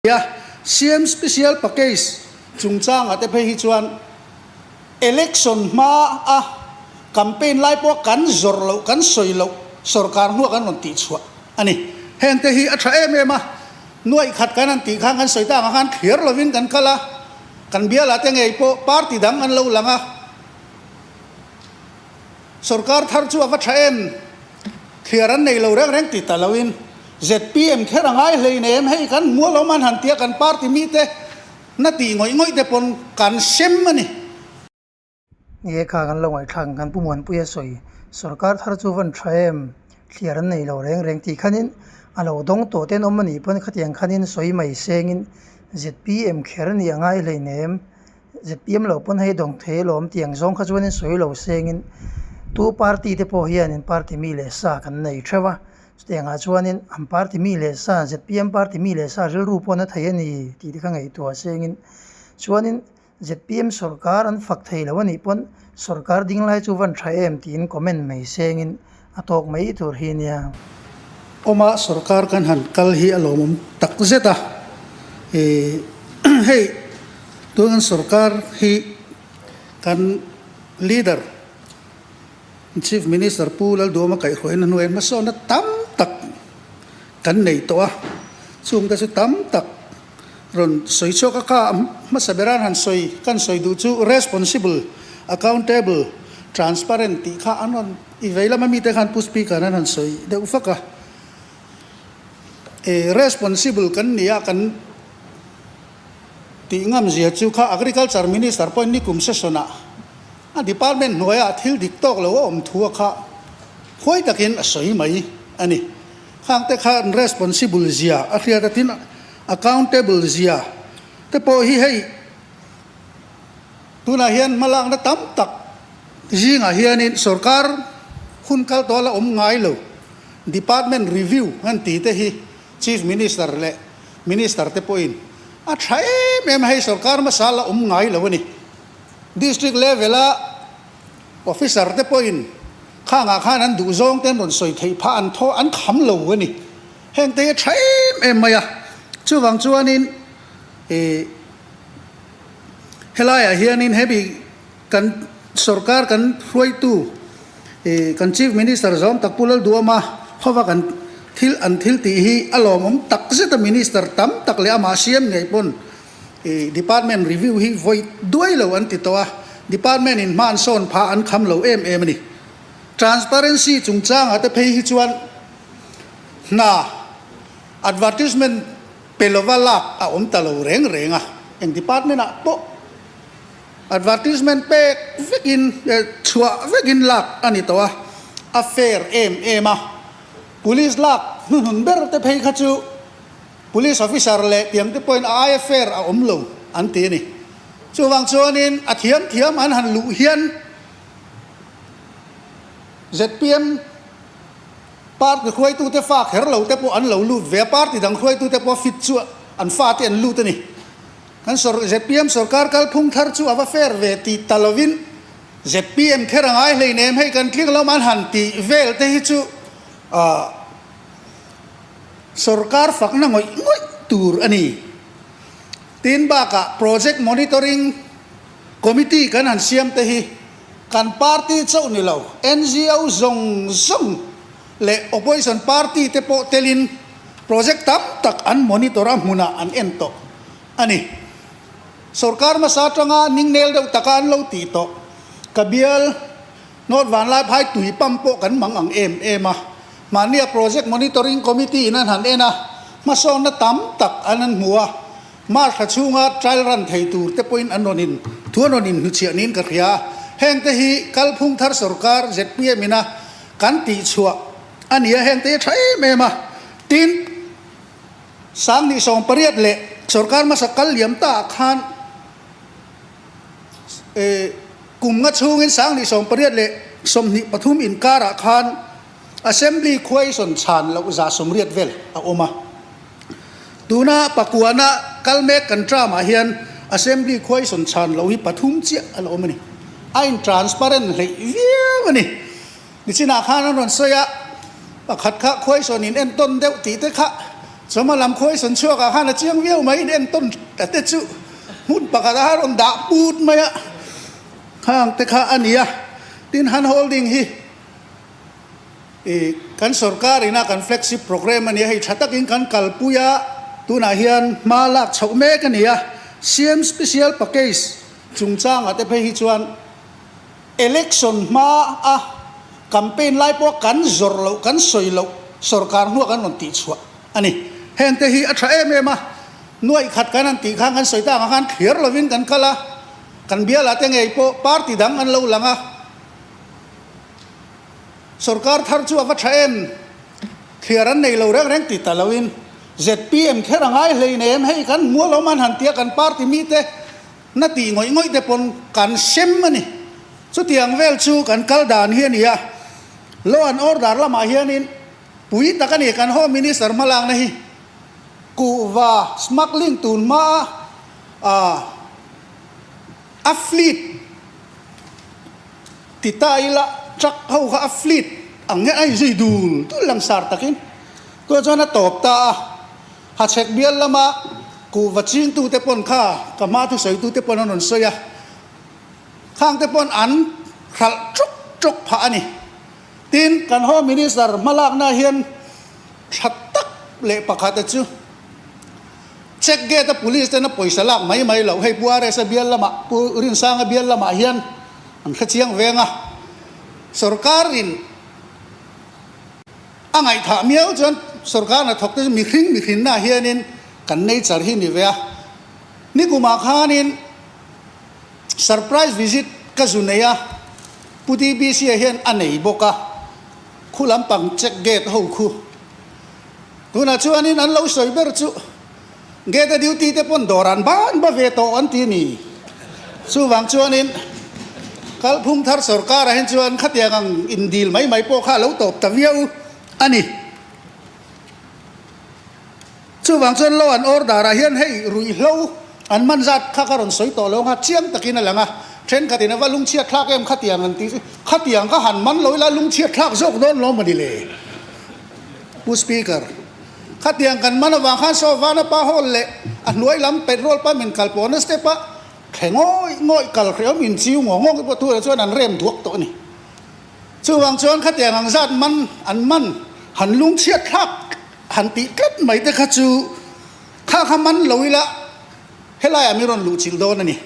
A CM Special Package chungchangah te phei hi chuan election hma a campaign lai pawh kan zawrh loh, kan sawi loh sorkar hnuah kan rawn tihchhuah a ni. Hengte hi a tha em em a, nuaih khat kan han tih khan kan sawi tak ang khan thlir lovin kan kal a, kan bialah te ngei pawh party dang an lo lang a, sorkar thar chu a va tha em? Thliar an nei lo reng reng ti ta loin zpm kher a ngai hleinem hei kan hmu alawm an han tia kan party mite na tih ngawih ngawih te pawn kan sem a ni. Ni e kha kan lo ngaihthlak ang kan Pu Muanpuia sawi sorkar thar chu van tha em thliar an nei lo reng reng tih khanin a lo dawng tawh te an awm a nih pawn khatiang khanin sawi mai sengin zpm kher ni a ngai hleinem. Zpm lo pawn hei dawng thei alawm tih ang zawng kha chuanin sawi lo sengin tu party te pawh hianin party mi leh sa kan nei theuh a, chutiangah chuanin an party mi leh sa zpm party mi leh sa rilru pawh na thei a ni tih te kha ngaihtuah sengin chuanin zpm sawrkar an fak thei lo a nih pawn sawrkar ding lai chu van tha em tiin comment mai sengin a tawk mai tur hi nia. Awma sawrkar kan han kal hi a lawmawm tak zet a, ih hei. Tun sorkar hi kan leader Chief Minister Pu Lalduama kaihhruaina hnuaiah hmasawnna tam tak kan nei tawh a, chungte chu tam tak rawn sawi chhuak a, kha hmasa beran han sawi kan sawi duh chu responsible, accountable, transparent tih kha an rawn i vei lama mite khan Pu Speaker an han sawi deuh fak a, responsible kan ni a kan. Tih ngam zia chu kha Agriculture Minister pawhin nikum session ah a department hnuaiah thil dik tawk lo a awm thu a kha huai takin a sawi mai a ni. Khang te khan responsible zia a hriat a tin accountable zia te pawh hi hei tunah hian hmalakna tam tak zingah hianin sorkar hun kal tawh la awm ngai lo department review an tih te hi Chief Minister leh Minister te pawhin a tha em em a, hei sorkar hmasa la awm ngai lo a ni. District level a officer te pawhin khangah khan an duh zawng te an rawn sawi theih phah an thaw an kham lo a ni. Heng te hi a tha em em mai a, chuvang chuanin ih helaiah hianin hemi kan sorkar kan hruaitu ih kan Chief Minister zawng tak Pu Lalduama khawva kan thil an thil tih hi a lawmawm tak zet a Minister tam tak leh amah siam ngei pawn ih Department review hi vawi duai lo an ti tawh a, Department in hma an sawn phah an kham lo em em a ni. Transparency chungchangah te phei hi chuan hna advertisement pe lova lak a awm ta lo reng reng a, eng department ah pawh. Advertisement pek vekin chhuah vekin lak a ni tawh a, a fair em em a. Police lak hnuhnun ber te phei kha chu Police officer leh tiang te pawhin a aia fair a awm lo an ti a ni. Chuvang chuanin a thiam thiam an han luh hian zpm party hruaitute fa kher lo te pawh an lo lut ve a, party dang hruaitute pawh fit chu an fate an lut a ni. Kan sawr zpm sorkar kalphung thar chu a va fair ve tih ta lovin zpm kher a ngai hleinem hei kan tling lo an han tih vel te hi chu ah sorkar fakna ngawih ngawih tur a ni. Tin bakah project monitoring committee kan han siam te hi kan party chauh ni lo ngo zawng zawng leh opposition party te pawh telin project tam tak an monitor a hmunah an en tawh a ni. Sorkar hmasa atanga ningnel deuh taka an lo tih tawh ka bial North Vanlaiphai tui pump pawh kan mang ang em em a, mahnia project monitoring committee in an han en a, hmasawnna tam tak an han hmu a, March thla chhunga trial run thei tur te pawhin an rawn in thu an rawn inhnuchhiah niin ka hria a, heng te hi kalphung thar sorkar zpm ina kan tihchhuah a ni a, heng te hi a tha em em a, tin 2018 leh sorkar hmasa kal liam ta ah khan kum nga chhungin 2018 leh 23 inkar ah khan Assembly khuaisawn chhan loh 180 vel a awm a. Tuna pakuana kal mek kan term ah hian Assembly khuaisawn chhan loh hi pathum chiah a la awm a ni. A in transparent hleih viau a ni. Nichinah khan an rawn sawi a, pakhat kha khuaisawn in entawn deuh tih te kha. Chawma lam khawi sawn chhuak ah khan a chiang viau mai in entawn ta te chu hmun pakhat ah a rawn dah put mai a, khang te kha a ni a. Tin hand holding hi ih kan sorkar ina kan flagship programme a ni a, hei tha takin kan kalpui a, tunah hian hma lak chhoh mek a ni a. CM special package chungchangah te phei hi chuan Election hma a campaign lai pawh kan zawrh loh, kan sawi loh sorkar hnuah kan rawn tih chhuah a ni. Heng te hi a tha em em a, nuaih khat kan han tih khan kan sawi tak ang khan thliar lovin kan kal a, kan bialah te ngei pawh party dang an lo lang a, sorkar thar chu a va tha em, thliar an nei lo reng reng ti ta loin zpm kher a ngai hleinem hei kan hmual awm an han tia kan party mite Na tih ngawih ngawih te pawn kan sem a ni. Chutiang vel chu kan kal dan hi a ni a. Law and Order lamah hianin pui tak a ni kan Home Minister hmalakna hi. Kuhva smuggling tun hmaa a fleet ti ta ila truck ho kha a fleet ang nge a inzui dul dul langsar takin tunah chuan a tawp ta a. Hachhek bial lama kuhva chingtute pawn kha ka hma thusawitute pawn an rawn sawi a, khangte pawn an hralh ṭawk ṭawk phah a ni. Tin, kan Home Minister hmalakna hian tha tak leh pakhata chu check gate a police tena pawisa lak mai mai loh, hei Pu RS-a bial lamah, Pu Rinsanga bial lamah hian an hrechiang veng a, sorkarin A ngaihthah miau chuan sorkar hnathawk te chu mihring mihrinna hianin kan nature hi ni ve a. Nikumah khanin surprise visit ka zu nei a, Pu DBC-a hian a nei bawk a, khu lampang check gate ho khu. Tunah chuanin an lo sawi ber chu Gate a duty te pawn dawr an ban ba ve tawh an ti ni. Chuvang chuanin kalphung thar sorkarah hian chuan khatiang ang indil mai mai pawh kha a lo tawp ta viau a ni. Chuvang chuan law and order ah hian hei ruihhlo an man zat kha ka rawn sawi tawh lo anga chiang takin a lang a, thenkhatin a va lungchhiat thlak em khatiang an ti chu khatiang ka han man lo ila lungchhiat thlak zawk dawn lo mawni le Pu Speaker. Khatiang kan man avang khan saw vana pa hawl leh a hnuai lam petrol pump in kal pawhna step a thle ngawih ngawih kal hrehawm in chiu ngaw ngawk pawh turah chuan an rem duak tawh a ni. Chuvang chuan khatiang ang zat man an man han lungchhiat thlak han tih tlat mai te kha chu kha kha man lo ila helaiah mi rawn luh chilh dawn a ni.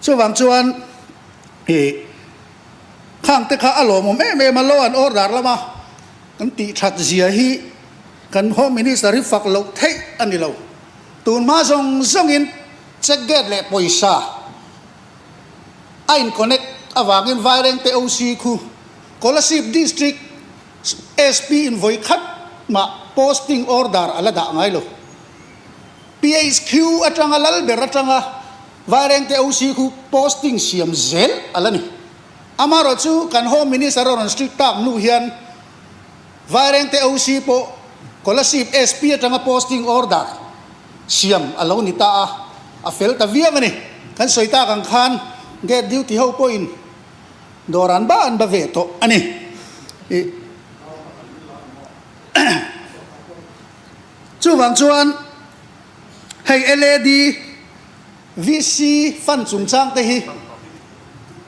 Chuvang chuan ih khang te kha a lawmawm em em a law and order lama kan tih that zia hi Kan Home Minister hi fak loh theih a ni lo. Tun hma zawng zawngin check gate leh pawisa a in connect avangin Vairengte OC khu Kolasib District SP in vawi khat mah posting order a la dah ngai lo. PHQ atanga lal ber atanga Vairengte OC khu posting siam zel a la ni. Amaherawhchu kan Home Minister a rawn strict tak hnu hian Vairengte OC pawh Kolasib SP atanga posting order siam a lo ni ta a, a fel ta viau a ni. Kan sawi tak ang khan gate duty ho pawhin dawr an ba an ba ve tawh a ni. Chuvang chuan hei LAD VC fund chungchang te hi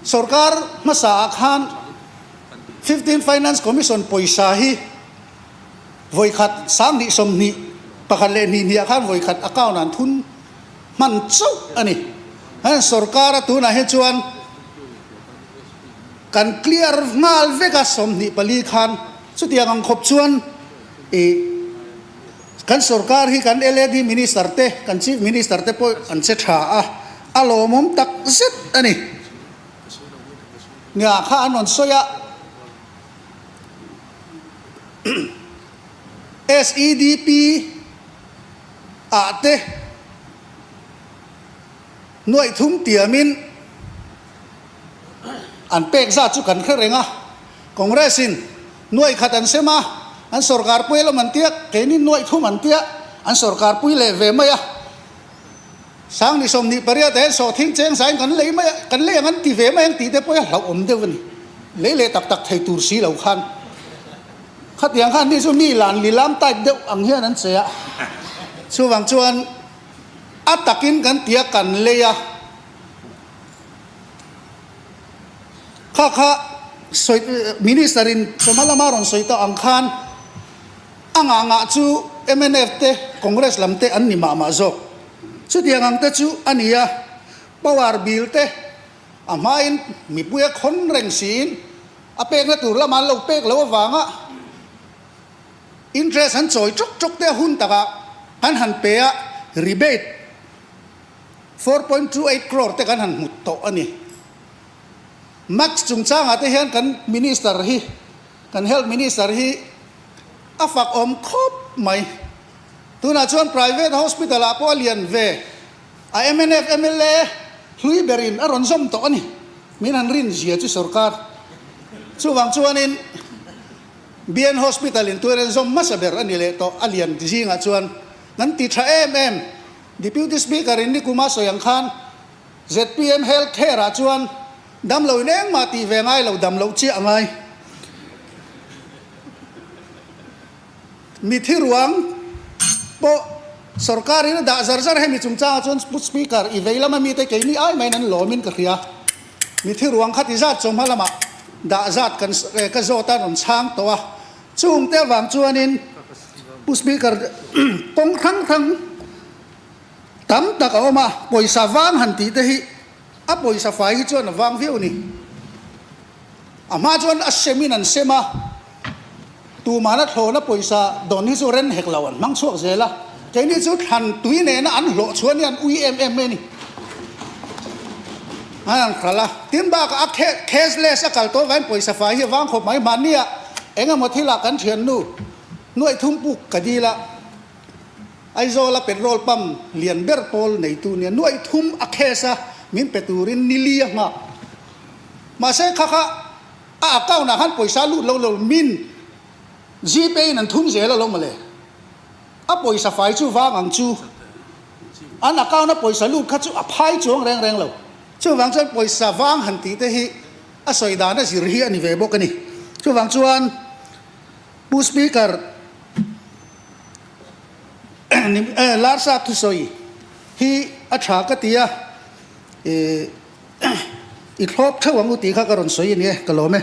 sorkar hmasa ah khan 15 Finance Commission pawisa hi vawikhat 20 20 pakhat leh hnih hnih ah khan vawikhat account ah an thun hman chauh a ni. Heng sorkar a tunah hi chuan kan clear nghal vek a 24 khan chutiang ang khawp chuan ih kan sorkar hi kan LAD Minister te kan Chief Minister te pawh an che tha a, a lawmawm tak zet a ni. Nia kha an rawn sawi a, SEDP ah te nuaih thum tiamin an pek zat chu kan hre reng a, Congress in nuaih khat an sem a, an sorkar pui alawm an tia, keini nuaih thum an tia, an sorkar pui leh ve mai a. Sangni 28 ah hian sawhthing cheng zain kan lei mai a, kan lei ang an ti ve mai ang tih te pawh hi a hlauhawm deuh a ni. Lei leh tak tak thei tur si lo khan. Khatiang khan ni chu mi lan lilam type deuh ang hian an che a. Chuvang chuan a takin kan tia kan lei a, kha kha sawi Minister in chawhma lama rawn sawi tawh ang khan a ngah ngah chu mnf te Congress lam te an ni mah mah zawk. Chutiang ang te chu a ni a, power bill te a hmain mipui a khawn reng siin a pekna tur lamah an lo pek loh avanga interest an chawi tawk tawk te a hun takah kan han pe a, rebate 4.28 crore te kan han hmu tawh a ni. Max chungchangah te hian kan Minister hi, kan Health Minister hi a fak awm khawp mai. Tunah chuan private hospital ah pawh a lian ve. A mnf mla hlui berin a rawn zawm tawh a ni. Min han rin zia chu sorkar. Chuvang chuanin BN Hospital in tuiren zawm hmasa ber a ni leh tawh a lian zingah chuan kan ti tha em em. Deputy Speaker in nikuma sawi ang khan zpm Health Care ah chuan damlo in engmah tih ve ngai lo dam loh chiah a ngai. Mithi ruang pawh sorkar in a dah zar zar hemi chungchangah chuan Pu Speaker i vei lama mite keini ai maiin an lawmin ka hria. Mithi ruang kha ti zat chawhma lamah dah zat kan ka zawt a rawn chhang tawh a. Chungte avang chuanin Pu Speaker kawng hrang hrang tam tak a awm a, pawisa vang han tih te hi a pawisa fai hi chuan a vang viau a ni. A hma chuan a semin an sem a, tumahna thlawhna pawisa dawn hi chu ren hek lo an hmang chhuak zel a, keini chu thlan tui nena an hlawh chhuan hi an ui em em mai a ni. An han hral a, tin bakah a cashless a kal tawh avangin pawisa fai hi a vang khawp mai. Mahnia eng emaw thilah kan thiannu nuaih thum puk ka dil a, Aizawla petrol pump lian ber pawl neitu nia nuaih thum a cash a min pe turin nili a nghak. Mahse kha kha a account ah khan pawisa lut lo lo min Gpay in an thun zel alawm mawle. A pawisa fai chu vang ang chu. An account a pawisa lut kha chu a phai chuang reng reng lo. Chuvang chuan pawisa vang han tih te hi a sawi dan a zir hi a ni ve bawk a ni. Chuvang chuan Pu Speaker Larsap thusawi hi a tha ka ti a. I thlawp theuh ang u tih kha ka rawn sawi a ni e, ka lawm e.